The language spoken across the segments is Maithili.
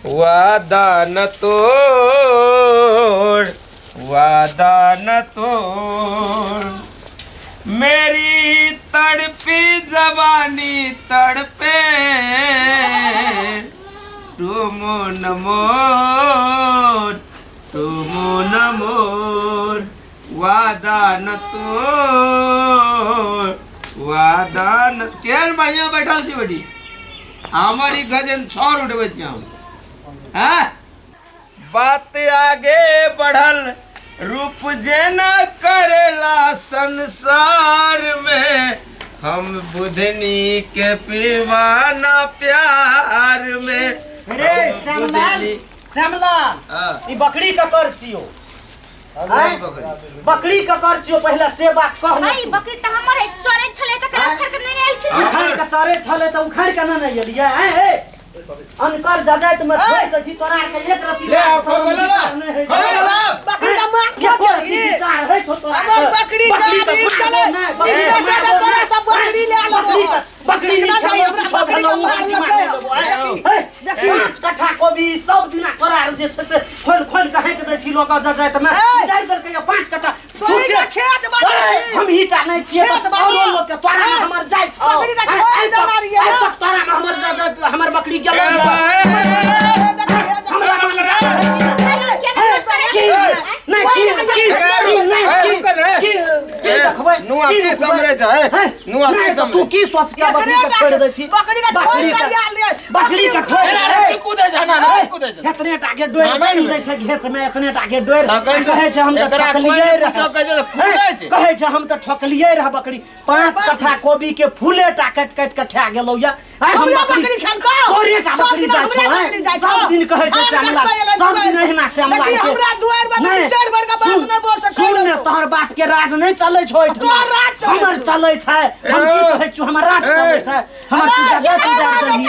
वादा न तोड़, वादा न तोड़। मेरी तड़पी जवानी तड़पे, तुम न मोर, तुम न मोर, वादा न तोड़, वादा न। केहन बढ़िया बैठल छी बेटी। हमर ई गजन छर उठबै छी हम। हैं बात आगे बढ़ल रूप जेना करेला संसार में, हम बुधनी के पीवाना प्यार में। रे श्यामलाल, श्यामलाल, हाँ। ई बकरी ककर छियो? आँय? बकरी। बकरी ककर छियो पहिले से बात कह ने। भाई, बकरी त हमर एक चरे छले त केना उखाड़ के नहि एलखिन? उखाड़ के चरे छले त उखाड़ के ना नहि एलियै। आँय हे, अनकर जजाइत में छोड़ दै छी तोरा आर के एक रत्ती ले आओ, शरम खोलो ना। विचार नहि होइ छै। खोलो ना। बकरी का मार एको खा रत्ती गेली। विचार होइ छौ तोरा हमर के? बकरी बकरी गाड़ी तऽ चले, नहि, बकरी नीचे तऽ जाके मारबो तोरा नहि। सब बकरी ले आलो। बकरी तऽ बकरी जितना नीचे जाइए, हमरा ओकरा किछो बकरी भेलौ, के ओ मार बकरी लेतै। मारि लेबो, आँय। हे, 5 कट्ठा कोबी सब दिना तोरा आर जे छै से खोलि खोलि के हाँकि दै छी लोक जजाइत मे। हे। उजाड़ि देलकै यऽ 5 कट्ठा। तोरी छुच्छे। के खेत बाड़ी हे, छी। हम ही टा नहि छियै खेत तऽ बाड़ी। औरो लोक के तोरा मे हे। हमर जाइ छौ। बकरी के आइ- छोड़ि आइ तक- देना रहियै आइ ना। तक तोरा मे हमर जा- हमर बकरी गेलौ ए यऽ। भाई, हे, देखी, हे, देखी। हमरा मन जाइ छै। केना करे? की नहि की की की नहि की की की देखबै? नुआ की की रुकबै? समरे छै? हैं? नुआ की नहि, तऽ समरे? तू की सोच के बकरी के छोड़ि दै छी? बकरी के छोड़ि के आयल रहियै। बकरी के छोड़ि अरे, अरे, कूदै छै, ना, ना, कूदै छै। एतने टा के डोरि हमे बान्हि नहि। दै छै घेंच में, एतने टा के डोरि। तखन तऽ कहै छै हम तऽ एकरा कोइ ठकलियै नहि रहए। पूछब, कहै छै तऽ कूदै छै। कहै छै हम तऽ ठकलियै रहए बकरी। 5 कट्ठा कोबी के फूले टा काटि काटि के खा गेलौ या। आइ हम हमरा बकरी बकरी खेलकौ? तोरे टा सब बकरी दिन जाइ छौ, हमरा आँय? बकरी जाइ छौ। सब दिन कहै छै आर श्यामलाल, देखबै एलै सब दिन दुआरि। एहिना श्यामलाल देखी, के। हमरा दुआरि पर नहि, चढ़ि बढ़ि के बात सुन, नहि बोल सकै सुन ने, छौ। तोहर बाप के राज नहि चलै छौ एहिठमा। तोहर राज चलै हमर छौ। चलै छै। हम की कहै छियौ, हमर राज चलै छै। हमर तू अरे, जगह ए, तू जाय ए, दही। ए,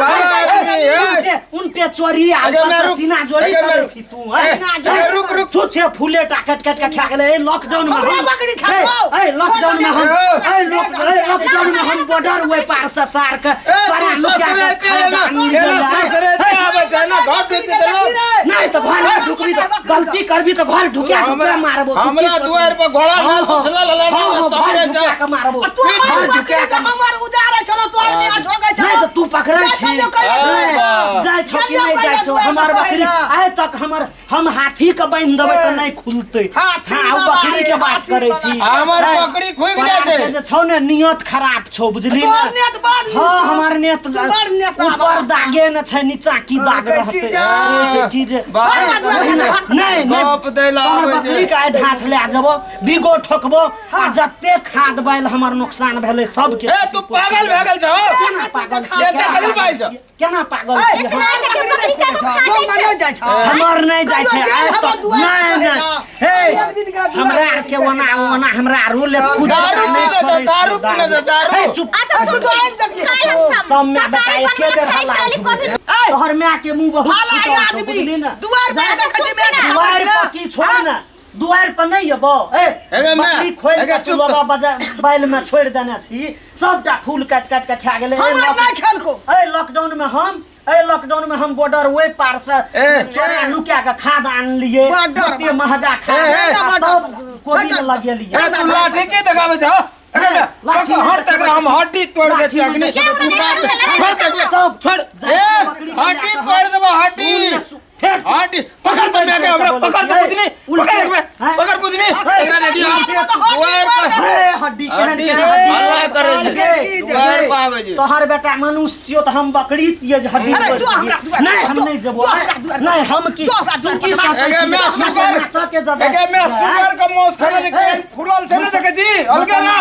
भाड़ा आदमी, ए। उनटे उनटे चोरी आ अगे ऊपर मैं से रुक, सीना जोरी अगे मैं करै रुक। छी तू, आँय? ए, अगे रुक, रुक। छुच्छे फूले टा काटि काटि के खा गेलै। ए लॉकडाउन में हमरा हम बकरी खेलकौ? ए, ए लॉकडाउन में हम ए, ए लॉक ए लॉकडाउन में हम बॉर्डर ओहि पार से सार के ए, चोरा तू लुका ससुरे के के खाद एना, आनि एना गेलै। ससुरे के आबै छै ना, घर ढुकि देलौ। नहीं तो घर में ढुकबी तो गलती करबी तो घर ढुकिया ढुकिया मारबो। तू की हमरा सोचबी? दुआरि पर घोड़ा ना हाँ, हाँ, उछलल हलै ना, हाँ, हाँ, सबरे घर जा। ढुकिया के मारबो। आ तू हमर घर बकरी ढुकिया जे के हमर उजाड़ै छलौ, तोहर मियाँ ठोकै छलौ। नहीं तो तू पकड़ै जाइ छी। छौ, कहियो नहीं, जाइ छौ कि नहीं जाइ छौ? हमर बकरी आइ तक हमर हम हाथी के बान्हि देबै तऽ नहि खुलतै। हाथी हाँ, वाला बकरी के रे, बात हाथी करै वाला। छी। हमर नहीं, बकरी खुलि तोरा जाइ छै। के जे छौ ने नियत खराब छौ, बुझली तोहर ने? नियत बड़ नीक हाँ, छौ। हमर नियत तू बड़ नेता ऊपर बा। दागे न छै, नीचा की दाग की रहतै? जा। छै की जे बाप नहीं, रे। नहीं, नहीं, गप दै लए तोहर आबै छै। बकरी के आइ ढाठ लए जेबो, बिगो ठोकबो आ जते खाद बैल हमर नुकसान भेलै सबके। ए, तू पागल भए गेल छौ? केना पागल छियै? एते कथी पाइ छौ? केना पागल ए, छियै हम? इतना देखियौ बकरी के लोक खा गाँव जाइ में छै। नहि जाइ छौ। हमर नहि जाइ छै कहियो आइ गेल तक। हमर दुआरि नहि पर नहि ना। हे एक दिन के दुआरि हमरा आर पर के ओना ओना हमरा आर ले खुद दारू नहि पीने छोड़ै छै, दारू छै, पीने छै, दारू। हे, चुप। अच्छा तू सुन, तो आबि देखली। काल्हि हम सब सब माय बेटा तरकारी एके बेर बनबै हल्ला खरीद के उठबै कभी छै। तोहर माय के मुंह बहुत भाला फूटल छौ, आदमी बुझली ने? दुआरि पर अच्छा, देखै छी सुन बेटा ना। दुआरि पर की छोड़ ने, दुआरि पर नहि अयबो। ए एगे माय, बकरी खोलि एगे के तू चुप लोगा बजा बैल में छोड़ि देने छी, सबटा फूल काटि काटि के खा गेलै। ए, हमर लॉक- नहि खेलको। ए लॉकडाउन में हम ए लॉकडाउन में हम बॉर्डर ओहि पार से ए। चोरा नुका के खाद आनलियै, बॉर्डर कते वाला। महंगा खाद, ए, ए। आ तब कोबी में लगेलियै। ए, तू लाठी के देखाबै छौ? एगे माय, लाठी पकड़, नहि हट तकरा हम हड्डी तोड़ि दै छी लाठी अग्नि। नहि तू बात देखाबै। छोड़ तकरा, सब छोड़। जाइ ए, छै बकरी के हड्डी लए कऽ। तोड़ि देबो, हड्डी। सुन ने, सुन। फेर हड्डी पकड़ तो मैं के हमरा पकड़ तो बुझनी, पकड़ एक बेर, पकड़ बुझनी। एकरा देखी हम दुआरि पर हे, हड्डी केहन हड्डी केहन हड्डी? हल्ला करै छै। गे, दुआरि पर आबै छै। तोहर बेटा मनुष्य छियौ तऽ हम बकरी छियै जे हड्डी अरे, तोड़ि जो हमरा दियै। दुआरि नहि पर, हम जो, नहि जेबो। जो हमरा दुआरि पर। नहि हम की जो हमरा तू दुआरि की पर। सोचै एगे छी? मैं हमरा सुगर सबके जगह एगे मैं छियै, सुगर के मांस खाना जे केहन फूलल छै ने देखै छी अलगे ना।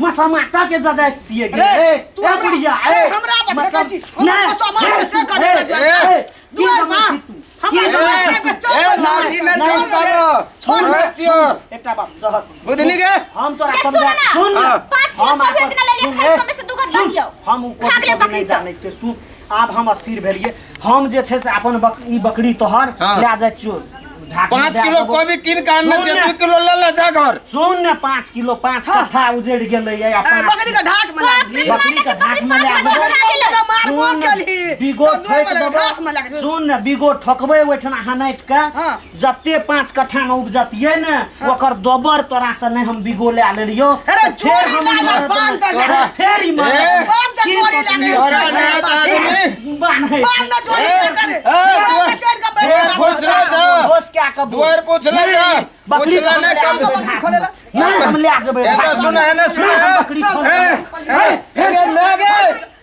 मसमाता के जजात छियै गे। रे, ए, तू ए हमरा- बुढ़िया, ए, ए, हमरा पर मसम- ठेकै छी। हमरा नहि, मसमाता हे, से करे हे, ने दुआरि हे, पर। की दुआरि जमै पर। छी तू? हमरा की जमै दुआरि छी पर तू? चल, ए चल, लाठी चल, ने चल, चमकाबो छोड़ छोड़ छियो। एकटा बात सहत बुझनी के हम तोरा ए, सुन समझा ना। सुन ना। हाँ। 5 किलो हम कोबी आपन- इतना ले लिया, सुन, खरीद ए, कमे से 2 गो दऽ सुन, दियौ। हम उ खा कोबी गेलै तोबी बकरी नहि तऽ। जानै छियै। सुन, आब हम अस्थिर भेलियै। हम जे छै से अपन ई बकरी तोहर हाँ। लए जाइ छियौ। ढाक में 5 दए किलो देबो। कोबी कीन के आनने सुन छियै, ने। 2 किलो लऽ ले जा घर। सुन ने, 5 किलो 5 हाँ। कट्ठा उजड़ गेलै या ए, पाँच बकरी के ढाठ में लागबी। बकरी के ढाठ में लए पाँच जेबै। कट्ठा तो मारबो सुन ने, केलही। बिगो तो दुआर ठोकि पर लगे, देबो। ढाठ में लागबी। सुन ने, बिगो ठोकबै ओहिठिना हनैट के हाँ। जते 5 कट्ठा में उपजतियै ने ओकर दोबर तोरा से नहि हम बिगो लए लेलियो। अरे तऽ फेर चोरी हम लागल, मरत बान्ह नहि। तऽ तोरा- फेर ई मरत। ए, बान्ह तऽ की चोरी सोचलियै? लागल, तोरा नहि तऽ आदमी। बान्ह है। बान्ह ने चोरी ए, करे। ए, दुआर पर चढ़ि के बैठ दुआर जा। पूछला जा। होश क्या कबो? दुआर पूछला जा। बकरी पूछला खोल नहि ले कम। आबै बकरी खोले ला। नहि हम ले जेबै। ए तऽ सुन है ने, सुन नहि, हम है। बकरी खोल ए, ए, ए, मै गे,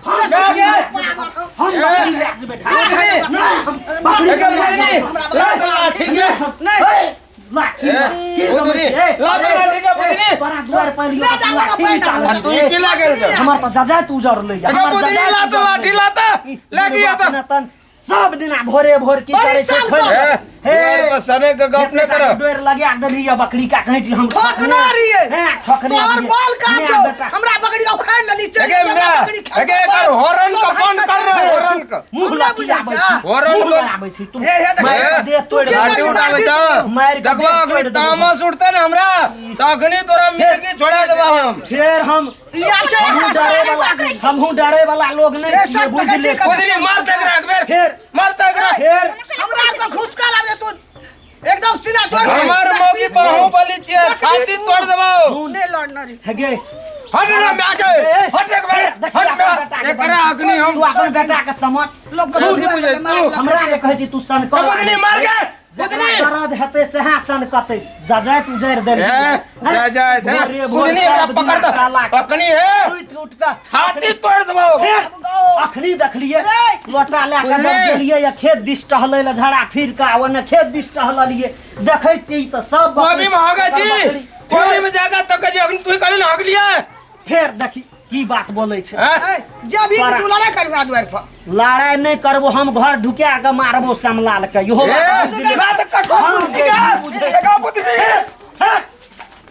मै गे। हम बकरी ले जेबै। नहि, हम बकरी एकर ले बुझली, जेबै। ला तऽ लाठी गे। नहि। हे, लाठी ए, की बुझली, गबै छै? ला तऽ लाठी गे, बुझली। तोरा दुआर पर लियो ले जा, लाठी लगा निकाल। आ तू ई की लागल छौ? हमर पर जजाय तू उजर ले एकर बुझली, ला तऽ लाठी ला तऽ। ले के आ तऽ। तन सब दिना भोरे भोर की बड़ी करै छै शान खोलि कर। ए, दुआर पर सने के गप नहि करब। डोर लगा देली या बकरी का कहै छी हम ठोकना रहियै। हैं, ठोकने तोहर रहियै। बाल काट ने छौ। बेटा। हमरा बकरी के उखाड़ि लेली, चलि एगे गेल हमरा, बकरी खेत एगे पर। एकर हॉर्न के बंद कर रे, हॉर्न के। मुँह हमरा लग बुझा आबै छा। छी। हॉर्न मुँह के- लग आबै छी तू। हे, हे, देख। मारि के देह तू तोड़ि की देबौ। लाठी करी, उठाबै छौ। मारि के देखबा देह अखनी तोड़ि देबौ। तामस उठतै ने हमरा, तऽ अखनी तोरा मिर्गी छोड़ा देबा हम। फेर हम ई आयल छै, हमहूँ एकरा डरे सारी वाला बकरी। हमहूँ डरे वाला लोग नहीं ए, छियै सब देखै बुझलियै छियै कतऽ बुझली, मार तऽ एकरा एक बेर। फेर मार तऽ एकरा। फेर हमरा आरके घुसका लागे तू एकदम सीना जोड़ के। हमर मौगी बाहुबली छियै, छाती तोड़ देबौ। नहि लड़ना रे। हे गे हट रे माय के, हट एक बेर, देखी हट अपन माय। बेटा के एकरा अखनी हम तू अपन बेटा के समझ। लोक के सुन, बुझै तू। हमरा जे कहै छी तू सनकल तऽ बुझली, मार गे, जकरा बुझली। दर्द हेतै सेहा सनकतै जजाइत उजैर देलकै। ए, जा जा भोरे भोर सुनली, एकरा सब पकड़ दिना दे। साला के अखनी हे सुति उठि कऽ छाती तोड़ देबौ। फेर अखनी देखलियै रे। लोटा लए कऽ जब बुझली? गेलियै या खेत दिस टहलै लए झाड़ा फिर कऽ आ ओन्ने खेत दिस टहललियै देखै छियै तऽ सब कोबी में हगै छी, बकरी। कोबी में जाके तो कहै छी अखनी तू कहली ने हगलियै। फेर देखी की बात बोलै छै। हैं? ए, जे भी तू लड़ाई करबा दुआर पर। लड़ाइ नहि करबो हम घर ढुका कऽ मारबो श्यामलाल के इहो ए, बात बुझि ला तऽ कठोर हम बुद्धि के, बुझै। एका बुद्धि। हट,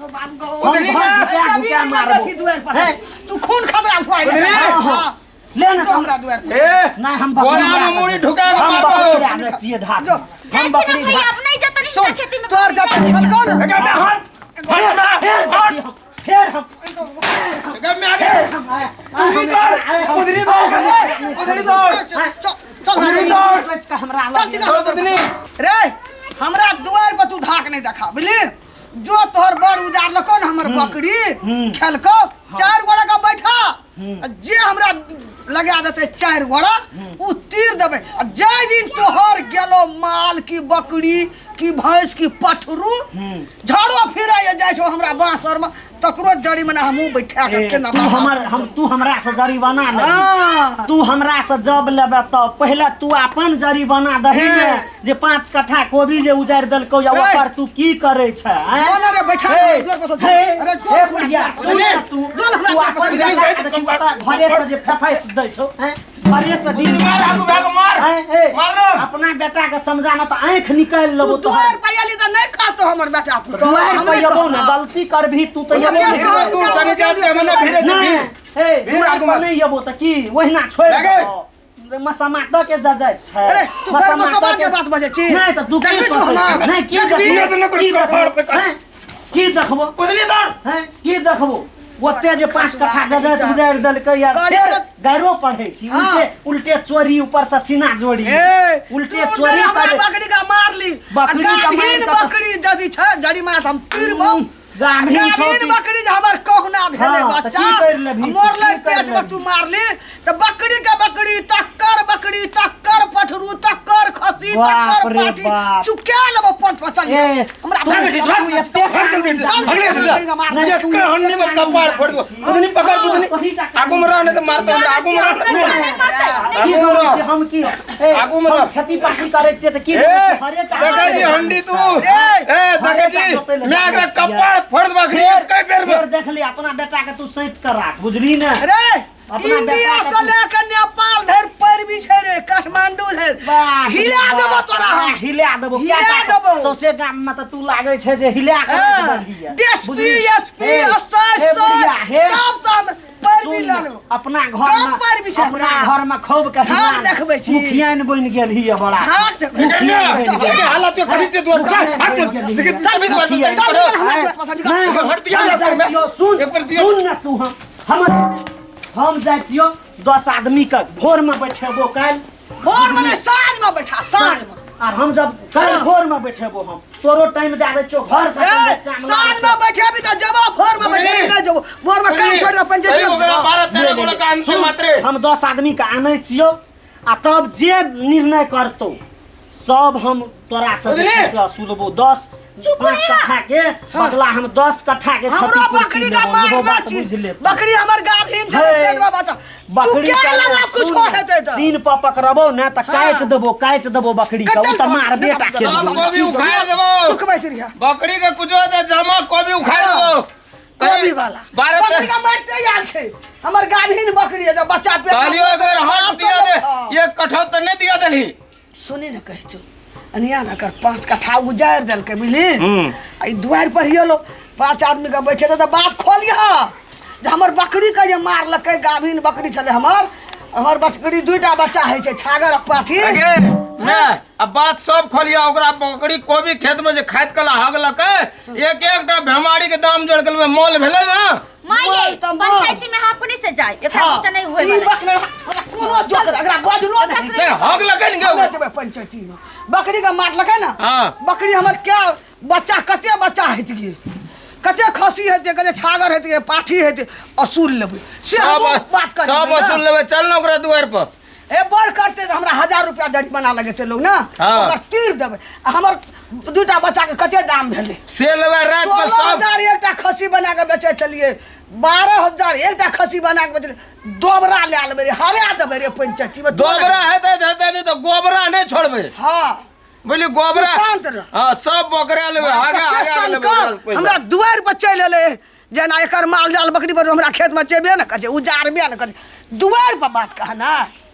ओ बाप गो। हम बुझली घर ना? ढुका जे भी ढुका तू मारबो जबी दुआर पर। हैं? तू खून खतरा उठवा ले। बुझली? हाँ, हाँ। ले ना जो हमरा दुआर पर। ए, नहि हम बकरी बोरा में लए मुड़ी कऽ ढुका के हम मारबो। बकरी लए कऽ छियै ढाक जो। हम जाइ बकरी छी ने भैया, ढाक अब नहि जेतनि सुन, खेती में। तोहर जब खेलकौ ने। एका में हट, हट माय, फेर हट। देखी हम फेर हम एका में आगे। हम आए, बुद्धि दौड़, बुद्धि दौड़, बुद्धि दौड़। चल, चल, चल, बुद्धि दौड़। सोचि कऽ हमरा चल, लग निकल। दौड़ बुद्धि। रे हमरा दुआर पर तू धाक नहीं देखा बुझली। जो तोहर बड़ उजार लको ने हमर बकरी खेलको 4 गोड़ा का बैठा आ जे हमरा लगा देते 4 गोड़ा उ तीर देबै। आ जाहि दिन तोहर गेलो माल की बकरी की भैंस की पठरू झाड़ो फिराय जाइ छौ हमरा बाँस आर में तकरो जड़ी मने हमहूँ बैठा के ए, केना तू हमर हम तू हमरा से जरिमाना लेबही। हाँ। तू हमरा से जब लेबे तब पहिले तू अपन जरिमाना दही ने जे 5 कट्ठा कोबी जे उजारि देलकौ या रे। ओकर तू की करै छै आँय? जो ना रे, बैठा हे, दे, दुआर पर से जो। हे, अरे, जो हे हमरा बुढ़िया, दुआर पर सुन से। ने तू जो ना हमरा तू दुआर पर अपन से। बेटा के देखी ओतऽ घरे से जे फेफैस दै छौ आँय? घरे से बुझली, मार आगू भागू, मार। आँय, हे, मार ना। अपना बेटा के समझाना तऽ आँखि निकालि तू लेबो तोहर। दुआर पर आयली तऽ नहि कहतो हमर बेटा पुतोह, दुआर पर हमरे अयबो ने कहतो। गलती करबही तू तऽ भीड़ अयबो भीड़ ने। में तू तनी जाते मने भीड़े छै, नहि, भीड़। हे, भीड़ दुआर आगू पर मार। नहि अयबो तऽ की ओहिना छोड़ि लगे। देबो। मसमा दऽ के जजाइत छै। अरे, तू फेर मसमा मसमा दऽ के बात बजै छी। नहि तऽ तू की देखबी तू सोचै छी? हमरा? नहि, की देखबी? देखबो? की देखबो? हैं? की देखबो? बुझली दौड़। हैं? की देखबो? ओते जे 5 कट्ठा जजाइत उजाड़ि देलकै यार कहलियै फेर तऽ- गायरो पढ़ै छी हाँ। उल्टे उल्टे चोरी ऊपर से सीना जोड़ी ए, उल्टे तू चोरी डरे हमरा करे बकरी का मारली। आ बकरी का गाभीन मारि कऽ तऽ- बकरी यदि छै जड़ी मार हम तीरबौ। गाभीन छौ गाभीन कि- बकरी जे हमर कहुना भेलै हाँ, तऽ बच्चा की करि लेबही? मरलै की करि पेट में लेबही? तू मारली तऽ बकरी के बकरी तक्कर बकरी तक्कर पठरू तक्कर खस्सी बाप तक्कर रे पाठी बाप। चुका लेबो पंच पर चल ए, हमरा तू- भाग तू एते भाग जल्दी, कानून भाग जल्दी, जानै भाग छी। एक के हन्नी में कपार फोड़ दो। बुधनी पकड़, बुधनी। वही टा आगू में रह, नहीं तो मारतो हमरा, आगू में रह। की आगू में करै रह। छी हम की? ए, आगू में हम रह। खेती पाती करै छियै तऽ की ए, करै छी? हरे टा देखै छी हंडी तू। ए, देखै छी, मैं एकरा कपार फोड़ देबो अखनी, एकै बेर में। फेर देख ले अपना बेटा के तू सैत कर राख बुझली ने। रे अपना इंडिया बेटा के से लेके नेपाल धरि पैरवी छै रे काठमांडू धरि बाप रे हिला बाप। देबो तोरा हम। हिला देबो हिला क्या देबो। सौंसे गाम में तऽ तू लागै छै जे हिला के राखि देबही। डीएसपी बुझली? एसपी हे, एसआई हे बुढ़िया, हे। सब से हम पैरवी सुन लऽ ने, लेबो। अपना घर कम में पैरवी छै अपना हमरा। घर में खूब के धाक देखबै छी। मुखियाइन बनि गेल ही बड़ा। धाक भाग दे। के हालत के कथी छै दुआर पर? हट देखि चल भी दुआर पर चल, चल। चल, हमरा दुआर पर से निकल। नहीं, हट दिया हम जा जाइ में। छियौ, सुन एक पर दियौ। सुन ना तू, हम जाइ छियौ 10 आदमी के भोर में बैठेबो काल्हि। भोर में नहीं, साँझ में बैठा, साँझ में। आर हम जब काल्हि हाँ। भोर में बैठेबो, हम तोरो टाइम दे दै छियौ घर से। ए, साँझ में बैठेबी तऽ जेबो, भोर में बैठेबी नहि जेबो। भोर में काम छोड़ि कऽ पंचायत अरे ओकरा 12 13 गोड़ा काम से मात्रे। हम 10 आदमी के आनै छियौ आ तब जे निर्णय करतौ सब हम तोरा से जे छै से असुलबो। 10 चुप 5 रहिया। कट्ठा के बदला हम 10 कट्ठा के हमरो क्षतिपूर्ति बकरी का लेबो, मार इहो बात छी। बुझि ले। बकरी हमर गाभीन छै, हे, पेट में बच्चा। बकरी चुके के लगा सुन, कुछो हेतै तऽ। सीन पर पकड़बो ने तऽ काटि देबो, काटि देबो बकरी के, ओ तऽ मार बेटा खेल। सब कोबी उखाड़ देबो। चुकबै रहिया। बकरी के कुछो दे जमा कोबी उखाड़ देबो। कोबी वाला। 12 बकरी का मारते आयल छै। हमर गाभीन बकरी है, जब बच्चा पेट में कहलियो एक बेर हट दिया दे, हाँ। एक कठौत तऽ नहि दिया देलही। सुनी ने कहै छौ, अनिया ने कर 5 कट्ठा उजारि देलकै, बुझली? आ ई दुआरि पर हियलो 5 आदमी के बैठे तऽ बात खोलिह जे हमर बकरी के जे मारलकै, गाभिन बकरी छलै हमर। हमर बकरी 2टा बच्चा होइ छै, छागर आ पाठी। अगे ने अब बात सब खोलिया, ओकरा बकरी कोबी खेत में जे खाइत कला हगलकै, एक एकटा भेमारी के दाम जोड़ के मोल भेलै ना। माये तऽ माल। पंचायती में हम अपने से जाए, एकरा हाँ, तऽ नहीं होय ई वाला। बकरी हमरा कोनो जोक नहि, एकरा बजलो नहि। ते हगलकै ने हमे गे। जेबै पंचायती में। बकरी के मारलकै ना। हाँ। बकरी हमर क्या बच्चा, कते बच्चा हेतै गे, कते खसी हेतै, कते छागर हेतै, पाठी हेतै, असूल लेबै से सब हमहूँ बात करै सब वसूल लेबै, चल ना ओकरा दुआरि पर। ए बड़ करतै तऽ हमरा 1000 रुपया जरिमाना लगेतै लोग ना। हाँ। ओकर तीर देबै। आ हमर 2टा बच्चा के कते दाम भेलै से लेबै राति के। 16 सब हजार एकटा खसी बना के बेचै छलियै, 12,000 एकटा खसी बना के बेचलियै। दोबरा लए लेबै रे, हरा देबै रे पंचायती में। दोबरा हेतै तऽ हेतै, नहि तऽ गोबरा नहि छोड़बै। हाँ। बुझली गोबरा? तू शांत रह। हाँ, सब बकरा लेबै, आगे कते आगे लेबै शंकर ओकरा पैसा। हमरा दुआरि पर चलि एलै, जेना एकर माल जाल बकरी पर हमरा खेतमे जेबे ने करै छै, उजारबे ने करै छै। दुआरि पर बात कह ना।